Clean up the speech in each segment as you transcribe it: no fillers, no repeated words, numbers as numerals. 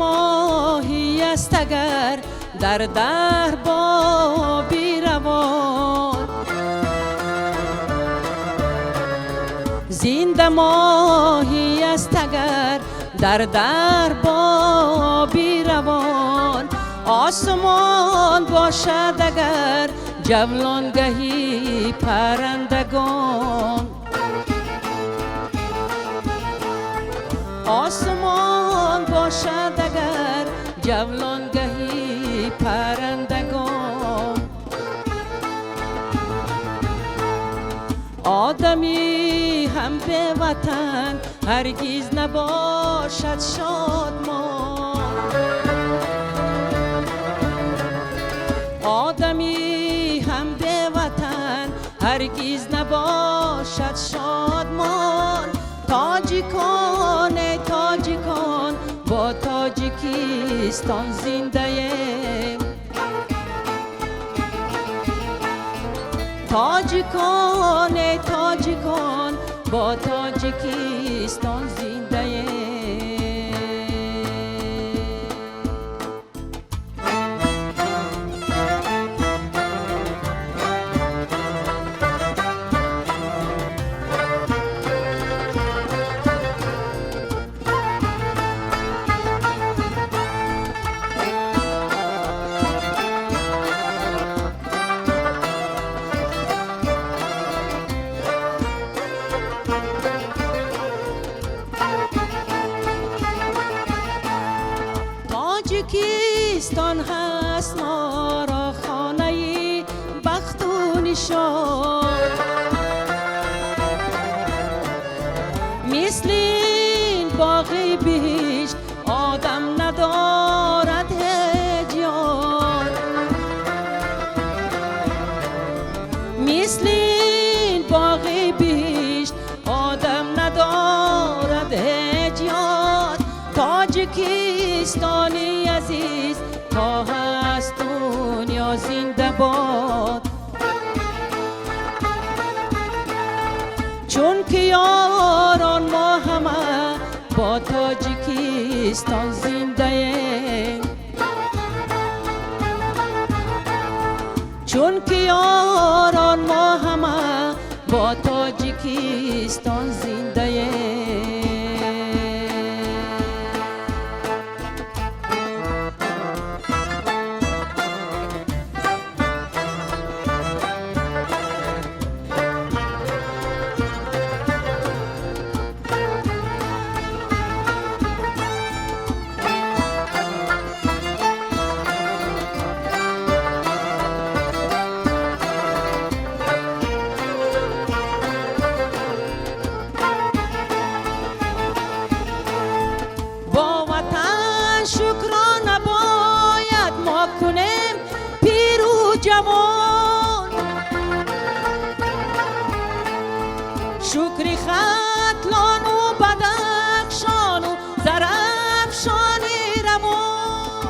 Моҳӣ аст агар дар даҳр боби равон, зинда моҳӣ аст агар дар даҳр боби равон, осмон бошад агар ҷавлонгаҳи паррандагон, осмон бошад агар ҷавлонгаҳи паррандагон. Одамӣ ҳам беватан ҳаргиз набошад шодмон, одамӣ ҳам беватан ҳаргиз набошад шодмон. Тоҷикон, эй тоҷикон, бо Тоҷикистон зиндаем. Тоҷикон, эй тоҷикон, бо Тоҷикистон зиндаем. Тоҷикистон ҳаст моро хонаи бахту нишон, мисли ин боғи биҳишт одам надорад ҳеҷ ёр, мисли ин боғи биҳишт одам надорад ҳеҷ ёр. Тоҷикистони азиз то ҳаст дунё зинда бод, чунки ёрон мо ҳама бо Тоҷикистон зиндаем, чунки ёрон мо ҳама бо Тоҷикистон зиндаем. Бо ватан шукрона бояд мо кунем пиру ҷавон, шукри Хатлону Бадахшону Зарафшони равон,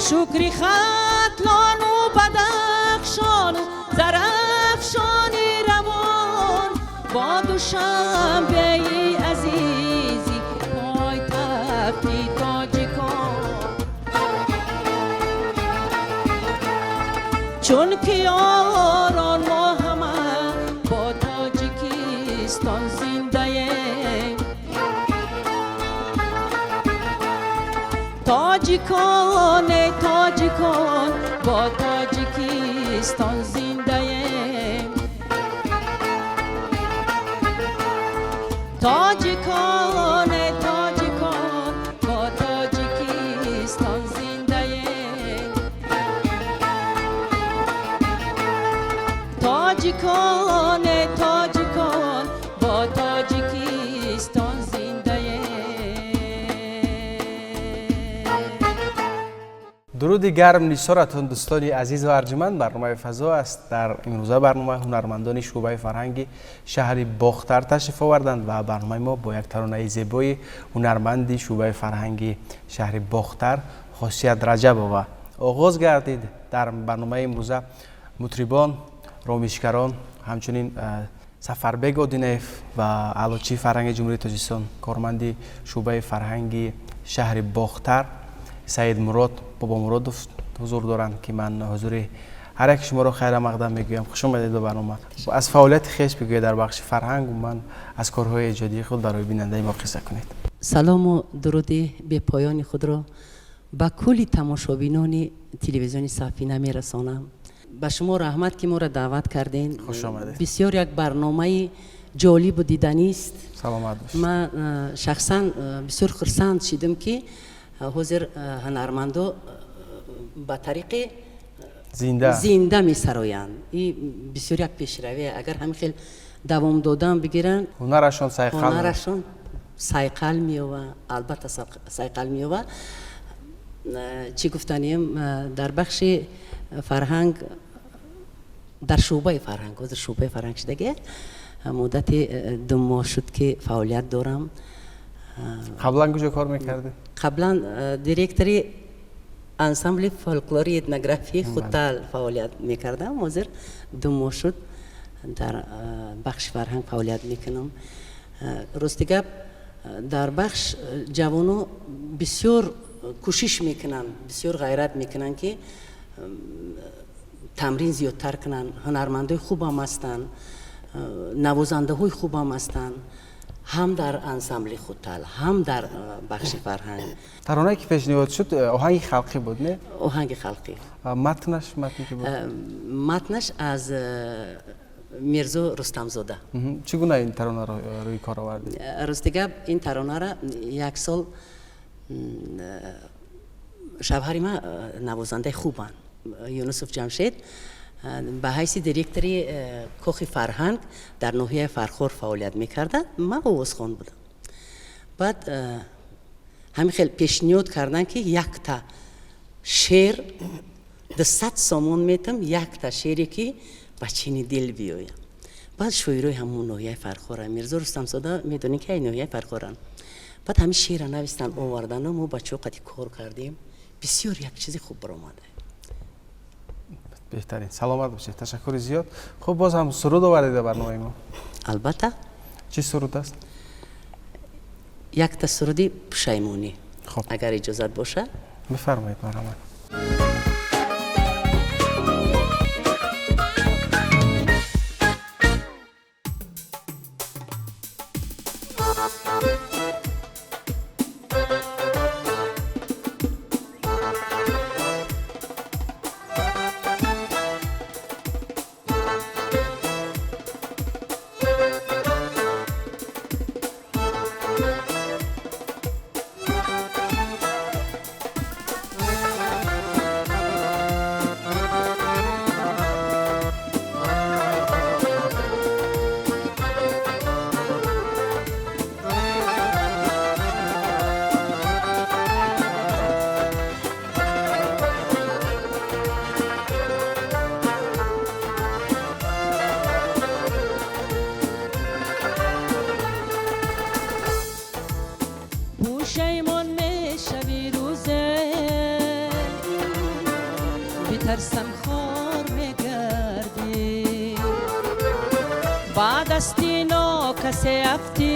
шукри Хатлону Бадахшону Зарафшони равон, бо Душанбеи азизи пойтахти тоҷикон. Чунки ёрон мо ҳама бо Тоҷикистон зиндаем. Тоҷикон, эй тоҷикон, бо Тоҷикистон зиндаем. Тоҷикон, эй тоҷикон, бо Тоҷикистон зиндаем. Тоҷикон, эй тоҷикон, бо Тоҷикистон зиндаем. Дуруди гарм нисоратон, дӯстони азиз ва арҷуманд. Барномаи «Фазо» аст. Дар имрӯза барнома ҳунармандони шӯъбаи фарҳанги шаҳри Бохтар ташриф оварданд ва барномаи мо бо як таронаи зебои ҳунарманди шӯъбаи фарҳанги шаҳри Бохтар Хосият Раҷабова оғоз гардид. Дар барномаи имрӯза мутрибон, ромишгарон, ҳамчунин Сафарбек Одинаев ва аълочии фарҳанги Ҷумҳурии Тоҷикистон, корманди шӯъбаи фарҳанги шаҳри Бохтар Саидмурод Бобомуродов ҳузур доранд, ки ман ҳузури ҳар яки шуморо хайрамақдам мегӯям. Хуш омадед ба барнома. Аз фаъолияти хеш бигӯед дар бахши фарҳанг, ман аз корҳои эҷодии худ барои бинандаи мо қисса кунед. Салому дуруди бепоёни худро ба кулли тамошобинони телевизиони Сафина мерасонам. Ба шумо раҳмат, ки моро даъват кардем. Хуш омадед. Бисёр як барномаи ҷолибу диданист. Саломат бошед. Ман шахсан бисёр хурсанд шидам, ки ҳозир ҳунармандо ба тариқи зинда зинда месароянд. И бисёр як пешравӣ. Агар ҳамин хел давом додан бигиранд, ҳунарашон сайқал ҳунарашон сайқал меёва, албатта сайқал меёва. Чӣ гуфтанем, дар бахши фарҳанг, дар шӯъбаи фарҳанг, ҳозир шӯъбаи фарҳанг шудагӣ, муддати 2 моҳ шуд, ки фаъолият дорам. Қаблан куҷо кор мекардед? Қаблан директори ансамбли фолклори этнографии Хутал фаъолият мекардам. Ҳозир 2 моҳ шуд, дар бахши фарҳанг фаъолият мекунам. Рости гап, дар бахш ҷавоно бисёр кӯшиш мекунанд, бисёр ғайрат мекунанд, ки тамрин зиёдтар кунанд. Ҳунармандои хубам ҳастанд, навозандаҳои хубам ҳастанд, ҳам дар ансамбли Хутал, ҳам дар бахши фарҳанг. Таронае, ки пешниҳод шуд, оҳанги халқӣ буд, не? Оҳанги халқӣ. Матнаш, матне ки буд? Матнаш аз Мирзо Рустамзода. Чӣ гуна ин таронаро рӯи кор овардед? Рости гап, ин таронара як сол шавҳари ман навозандаи хубанд, Юнусов Ҷамшед, ба ҳайси директори кохи фарҳанг дар ноҳияи Фархор фаъолият мекарданд. Ман овозхон будам. Баъд ҳамин хел пешниҳод карданд, ки якта шеър 200 сомон метам, якта шеъре, ки ба чини дил биёяд. Баъд шоирои ҳамон ноҳияи Фархора, Мирзо Рустамзода, медонем, ки ай ноҳияи Фархоранд, баъд ҳамин шеъра навистанд, овардану мо бачаҳо қати кор кардем. Бисёр як чизи хуб баромада. Беҳтарин, саломат бошед, ташаккури зиёд. Хуб, боз ҳам суруд овардед ба барномаи мо? Албатта. Чӣ суруд аст? Якта суруди пушаймонӣ. Хуб. Агар иҷозат бошад. Бифармоед, марҳамат. Пушаймон мешавӣ рӯзе, битарсам, хор мегардӣ, ба дасти нокасе афтӣ,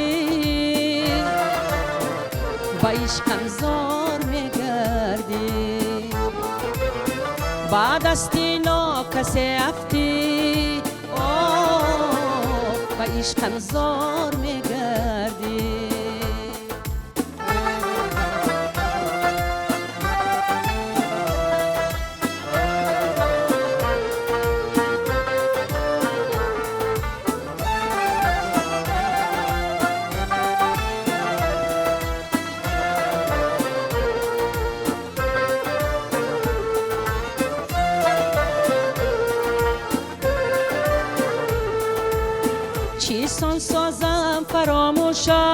ба ишқам зор мегардӣ, ба дасти нокасе афтӣ, о, ба ишқам зор мегардӣ. Чисон созам фаромӯша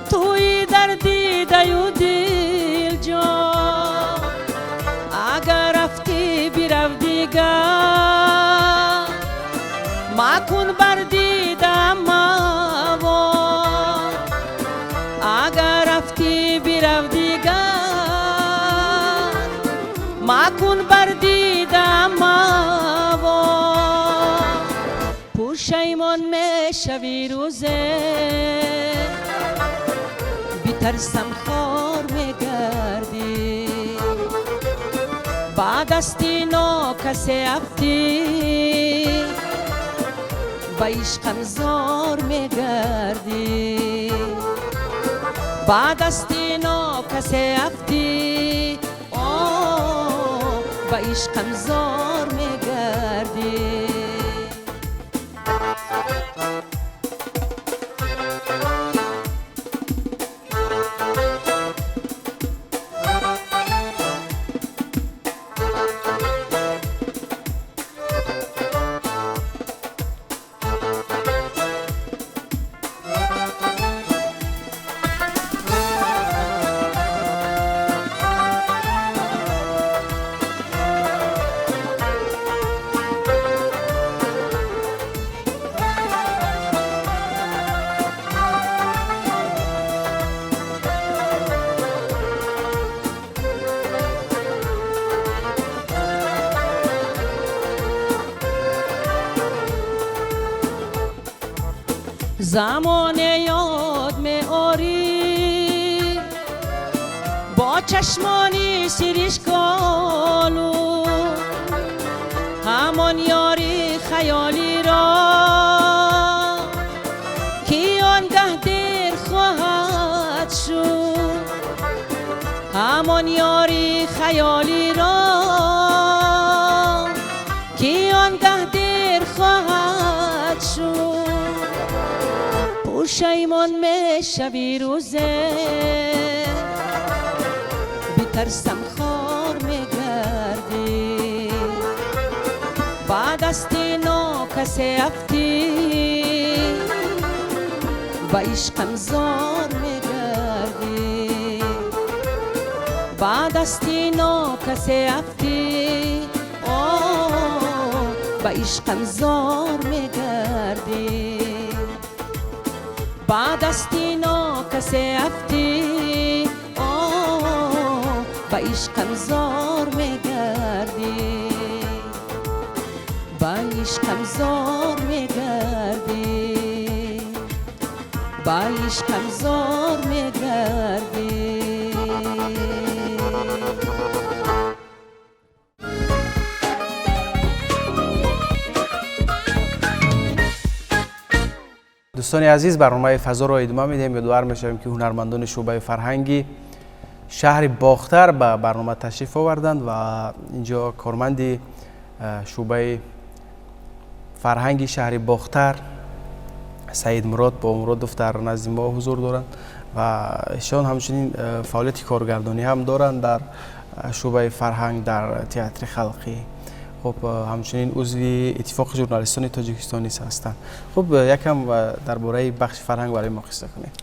туи дар дидаю дилҷон, агар рафтӣ, бирав дигар, макун бар дидам маво, агар рафтӣ, бирав дигар, макун бар дидам маво. мешавӣ рӯзе, битарсам хор мегардӣ. Ба дасти нокасе афтӣ, ба ишқам зор мегардӣ. Ба дасти нокасе афтӣ, ба ишқам зор мегардӣ. Замоне ёд меорӣ бо чашмони сиришколу, ҳамон ёри хаёлиро ки он гаҳ дер хоҳад шуд, ҳамон ёри хаёлиро ки он гаҳ дер хоҳад шуд. Пушаймон мешавӣ рӯзе, битарсам хор мегардӣ. Ба дасти нокасе афтӣ, ба ишқам зор мегардӣ. Ба дасти нокасе афтӣ, ба ишқам зор мегардӣ. Ба дасти нокасе афтӣ, ба ишқам зор мегардӣ. Ба ишқам зор мегардӣ. Ба ишқам зор мегардӣ. Дӯстони азиз, барномаи фазоро идома медиҳем. Ёдовар мешавем, ки ҳунармандони шӯъбаи фарҳанги шаҳри Бохтар ба барнома ташриф оварданд ва инҷо корманди шӯъбаи фарҳанги шаҳри Бохтар Саидмурод Бобомуродов дар назди мо ҳузур доранд ва эшон ҳамчунин фаъолияти коргардонӣ ҳам доранд дар шӯъбаи фарҳанг дар театри халқӣ. Хуб, ҳамчунин узви иттифоқи журналистони Тоҷикистон низ ҳастанд. Хуб, якам дар бораи бахши фарҳанг барои мо қисса кунед.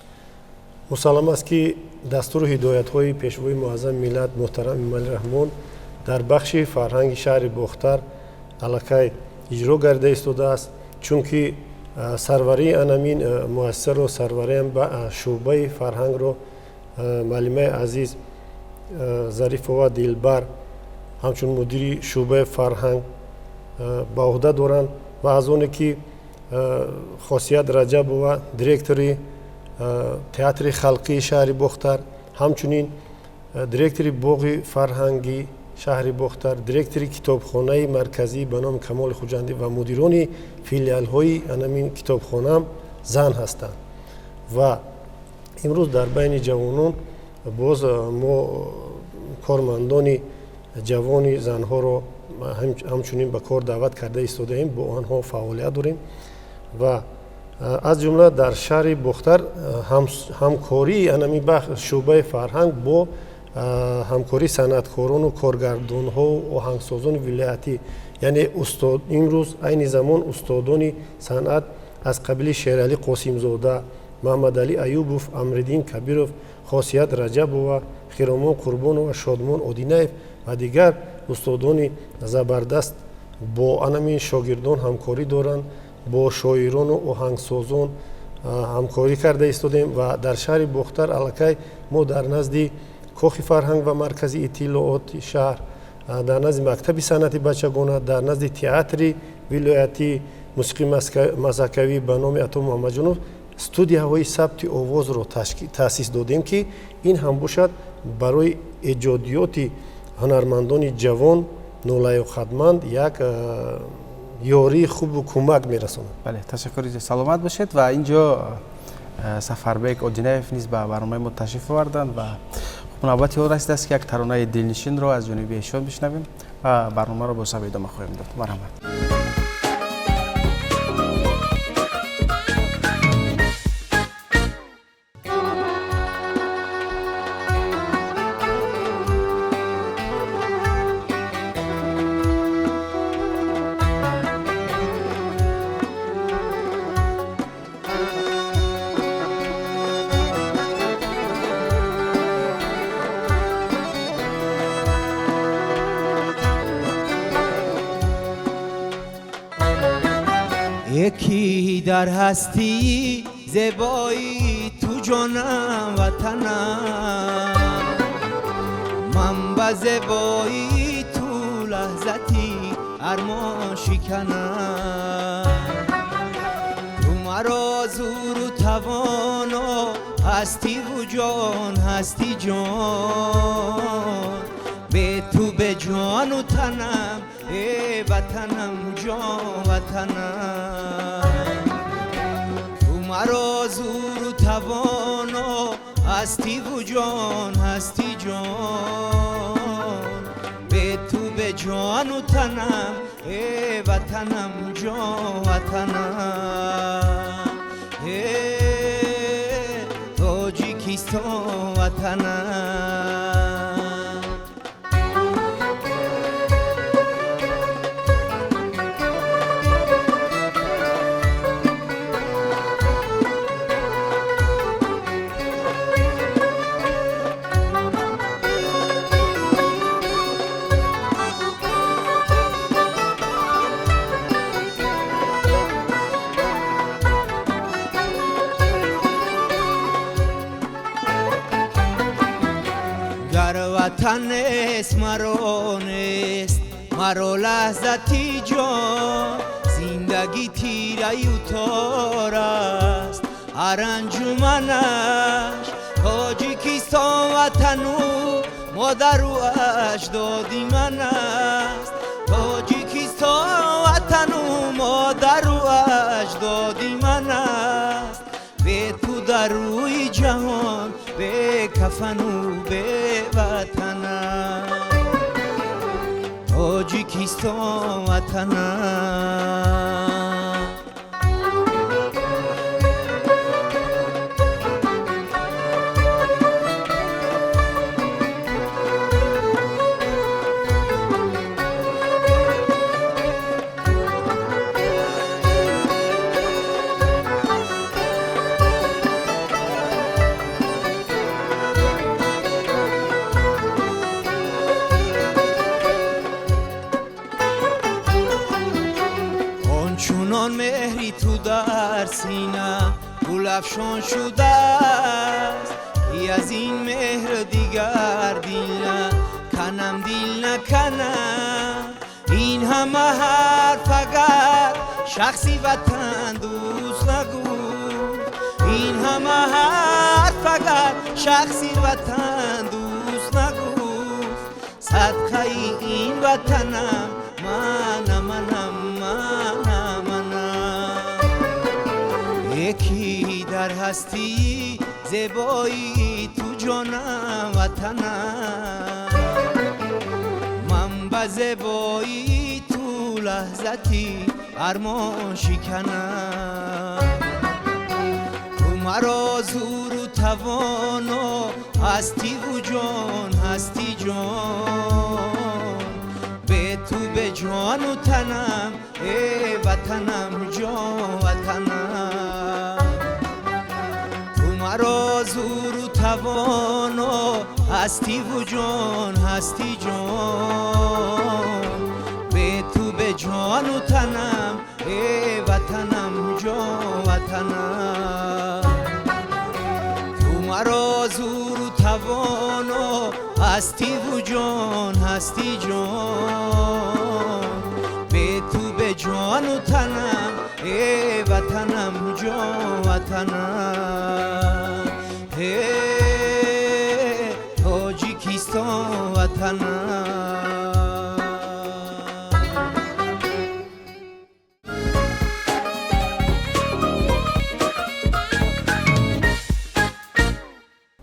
Мусаллам аст, ки дастуру ҳидоятҳои пешвои муаззами миллат муҳтарам Эмомалӣ Раҳмон дар бахши фарҳанги шаҳри Бохтар аллакай иҷро гардида истодааст, чунки сарварии анамин муассисаро, сарвариам шӯъбаи фарҳангро муаллимаи азиз Зарифова Дилбар ҳамчун мудири шӯъбаи фарҳанг ба ӯҳда доранд ва аз оне ки Хосият Раҷабова директори театри халқии шаҳри Бохтар, ҳамчунин директори боғи фарҳангӣ шаҳри Бохтар, директори китобхонаи марказӣ ба номи Камоли Хуҷандӣ ва мудирони филиалҳои анамин китобхонаам зан ҳастанд. Ва имрӯз дар байни ҷавонон боз мо кормандони ҷавони занҳоро ҳамчунин ба кор даъват карда истодаем, бо онҳо фаъолият дорем ва аз ҷумла дар шаҳри Бохтар ҳамкории анамин шӯъбаи фарҳанг бо ҳамкории санъаткорону коргардонҳову оҳангсозони вилоятӣ, яъне имрӯз айни замон устодони санъат аз қабили Шералӣ Қосимзода, Маҳмадалӣ Аюбов, Амриддин Кабиров, Хосият Раҷабова, Хиромон Қурбонова, Шодмон Одинаев ва дигар устодони забардаст бо анамин шогирдон ҳамкорӣ доранд, бо шоирону оҳангсозон ҳамкорӣ карда истодем ва дар шаҳри Бохтар аллакай мо дар назди кохи фарҳанг ва маркази иттилооти шаҳр, дар назди мактаби санъати бачагона, дар назди театри вилоятӣ, мусиқии мазҳакавӣ ба номи Ато Муҳаммадҷонов студияҳои сабти овозро таъсис додем, ки ин ҳам бошад барои эҷодиёти ҳунармандони ҷавон нолаёқатманд як ёрии хубу кӯмак мерасонад. Бале, ташаккури, саломат бошед. Ва инҷо Сафарбек Одинаев низ ба барномаи мо ташриф оварданд ва навбати он расидааст, ки як таронаи дилнишинро аз ҷониби эшон бишнавем ва барномаро боз ҳам идома хоҳем дод. Марҳамат. Яки дар ҳастӣ зебои ту ҷонам ватанам, ман ба зебои ту лаҳзати армон шиканам. Ту маро зуру тавоно ҳастиву ҷон, ҳасти ҷон, бе ту бе ҷону танам, э ватанам, ҷон ватанам. Ту маро зуру тавоно ҳастиву ҷон, ҳасти ҷон, бе ту бе ҷону танам, э ватанам, ҷон ватанам, э Тоҷикистон ватанам. Ватан нест, маро нест, маро лаҳзати ҷон, зиндагӣ тираю тор аст, ҳар анҷуманаш Тоҷикистон ватану модару аҷдоди ман аст. Тоҷикистон ватану модару аҷдоди ман аст. Бе ту дар рӯи ҷаҳон бе кафану бе ватанам, Тоҷикистон ватанам. Чунон меҳри ту дар сина гулафшон шудааст, ки аз ин меҳр дигар дил наканам, дил наканам. Ин ҳама ҳарф агар шахси ватандӯст нагуфт, ин ҳама ҳарф агар шахси ватандӯст нагуфт, садқаи ин ватанам манам, манам, манам, манам. Яки дар ҳастӣ зебои ту ҷонам ватанам, ман ба зебои ту лаҳзати армон шиканам. Ту маро зуру тавоно ҳастиву ҷон, ҳасти ҷон, бе ту бе ҷону танам, э ватанам, ҷон ватанам. Ту маро зуру тавоно ҳастиву ҷон, ҳасти ҷон, бе ту бе ҷону танам, э ватанам, ҷон ватанам. Ту маро зуру тавоно ҳастиву ҷон, ҳасти ҷон, бе ту бе ҷону танам, Э ватанам, ҷон ватанам, э Тоҷикистон ватанам.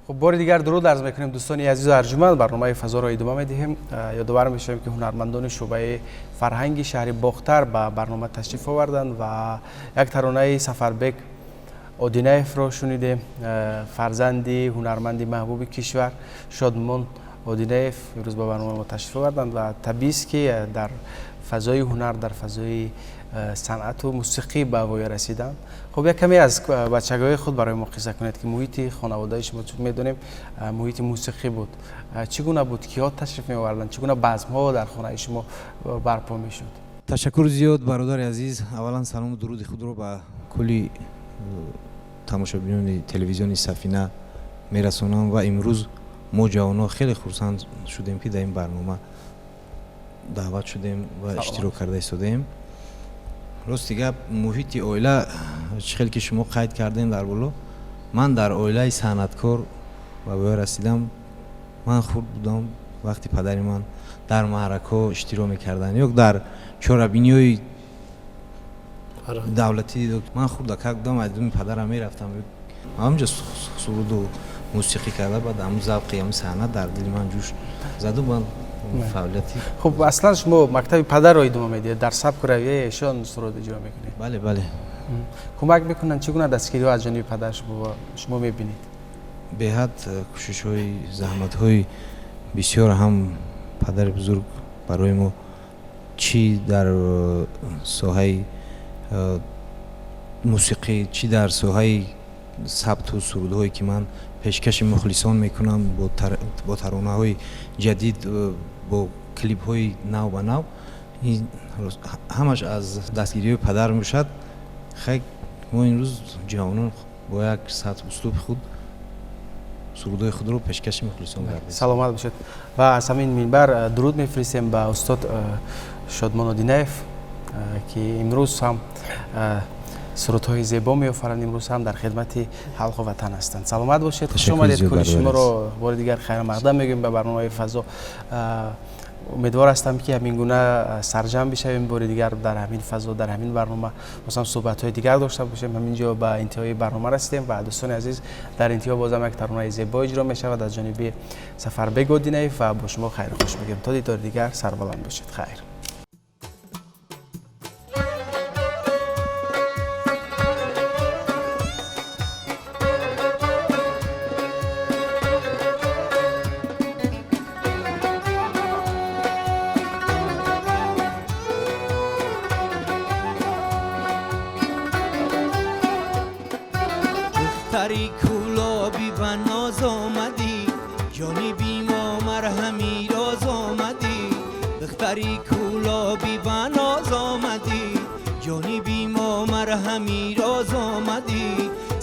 Хуб, бори дигар дуруд арз мекунем, дӯстони азизу арҷуманд. Барномаи фазоро идома медиҳем. Ёдовар мешавем, ки ҳунармандони шӯъбаи фарҳанги шаҳри Бохтар ба барнома ташриф оварданд ва як таронаи Сафарбек Одинаевро шунидем. Фарзанди ҳунарманди маҳбуби кишвар Шодмон Одинаев имрӯз ба барномаи мо ташриф оварданд ва табиист, ки дар фазои ҳунар, дар фазои санъату мусиқӣ ба воя расиданд. Хуб, як каме аз бачагоҳи худ барои мо қисса кунед, ки муҳити хонаводаи шумо, чун медонем, муҳити мусиқӣ буд, чӣ гуна буд, киҳо ташриф меоварданд, чӣ гуна базмҳо дар хонаи шумо барпо мешуд? Ташаккур зиёд, бародари азиз. Аввалан салому дуруди худро ба кулли тамошобинони телевизиони Сафина мерасонам ва имрӯз мо ҷавонҳо хеле хурсанд шудем, ки дар ин барнома даъват шудем ва иштирок карда истодаем. Рости гап, муҳити оила чӣ хел ки шумо қайд кардем дар боло, ман дар оилаи санъаткор ба воя расидам. Ман хурд будам, вақти падари ман дар маъракҳо иштирок мекарданд ё дар чорабиниҳои давлатӣ. Ман хурдакак будам, аз думи падарам мерафтам, ҳамҷо суруду мусиқӣ карда, баъд ҳамун завқи ҳамун санъат дар дили ман ҷӯш заду, ман фаъолияти Хуб, аслан шумо мактаби падарро идома медиҳед, дар сабку равияи эшон суруд иҷро мекунед? Бале, бале. Кӯмак мекунанд? Чӣ гуна дастгириҳо аз ҷониби падар шумо мебинед? Беҳад кӯшишҳои, заҳматҳои бисёр ҳам падари бузург барои мо, чӣ дар соҳаи мусиқӣ, чӣ дар соҳаи сабту сурудҳое, ки ман пешкаши мухлисон мекунам бо таронаҳои ҷадид, бо клипҳои нав ба нав, ҳамаш аз дастгириҳои падар мебошад. Хай, мо имрӯз ҷавонон бо як сатҳ услуби худ сурудҳои худро пешкаши мухлисон гардем. Саломат бошед ва аз ҳамин минбар дуруд мефиристем ба устод Шодмон Одинаев, ки имрӯз ҳам сурудҳои зебо меофаранд, имрӯз ҳам дар хидмати халқу ватан ҳастанд. Саломат бошед, хуш омадед. Кулли шуморо бори дигар хайрмақдам мегӯем ба барномаи фазо. Умедвор ҳастам, ки ҳамин гуна сарҷамъ бишавем бори дигар дар ҳамин фазо, дар ҳамин барнома, бозам суҳбатҳои дигар дошта бошем. Ҳамин ҷо ба интиҳои барнома расидем ва, дӯстони азиз, дар интиҳо бозам як таронаи зебо иҷро мешавад аз ҷониби Сафарбек Одинаев ва бо шумо хайру хуш мегӯем. То дидори дигар сарбаланд бошед, хайр. Духтари Кӯлобӣ, ба ноз омадӣ, ҷониби мо марҳами роз омадӣ. Духтари Кӯлобӣ, ба ноз омадӣ, ҷониби мо марҳами роз омадӣ.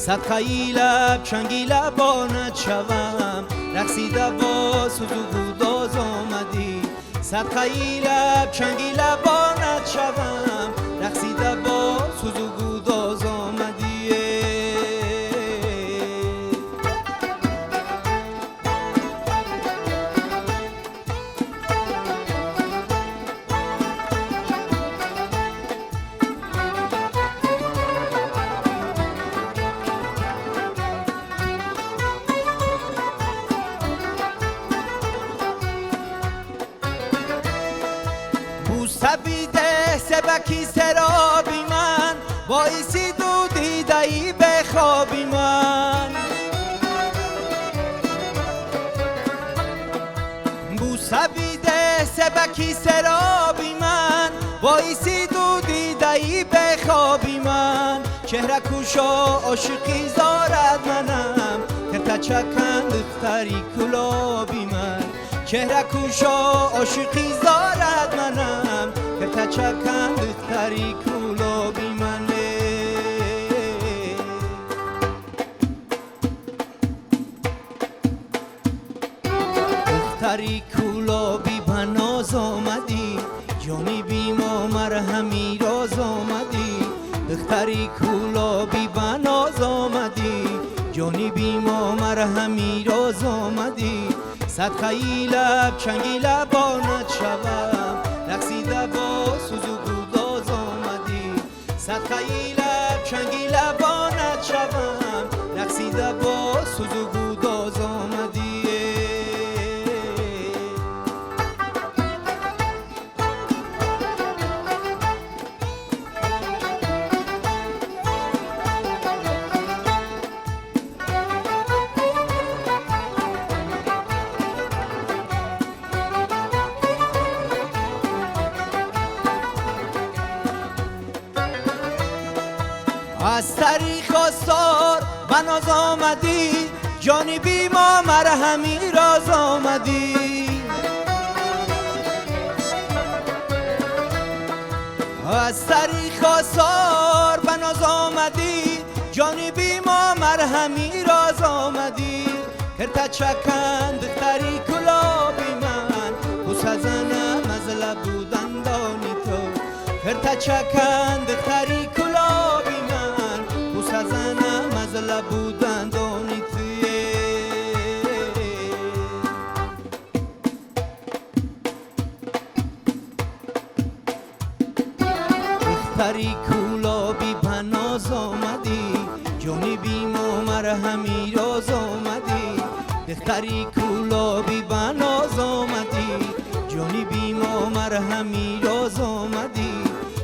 Садқаи лаб чанги лабонат шавам, рақсида бо сӯзу гудоз омадӣ. Садқаи лаб чанги лабонат шавам, рақсида бо сӯзу гудоз омадӣ. Бӯса биде, себаки сероби ман, боиси дудидаи бехоби ман. Бӯса биде, себаки сероби ман, боиси дудидаи бехоби ман. Чеҳра кушо, ошиқӣ зорад манам, киртачакан, духтари Кӯлоби ман. Чеҳра кушо, ошиқӣ зорад манам, киртачакан, духтари Кӯлоби ман. Духтари Кӯлобӣ, ба ноз омадӣ, ҷониби мо марҳами роз омадӣ. Духтари кӯлобӣ ба ноз омадӣ, ҷониби мо марҳами роз омадӣ. Садқаи лаб чанги лабонат шавам, рақсида бо сӯзу гудоз омадӣ. Садқаи лаб чанги лабонат шавам, рақсида бо сӯзу гудоз омадӣ. از طریق آثار به ناز آمدی، جانبی ما مرهمی راز آمدی. از طریق آثار به ناز آمدی، جانبی ما مرهمی راز آمدی. کرتا چکند دختری کلابی من، بوسه زنم از لب و دندانی تو. کرتا چکند دختری کلابی من، بوسه زنم از لب و دندانی تو. دختری کولابی به ناز آمدی، جانبی ما مرهمی راز آمدی. دختری کولابی به ناز آمدی، جانبی ما مرهمی راز آمدی.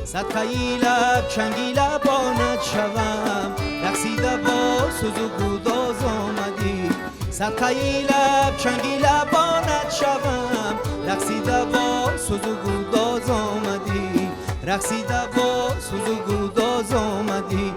صدقه‌ی لب چنگی لبانت شوم، رقصیده با سوز و گداز آمدی. صدقه‌ی لب چنگی لبانت شوم، رقصیده با سوز و گداز آمدی. رقصیده با سوز و گداز آمدی.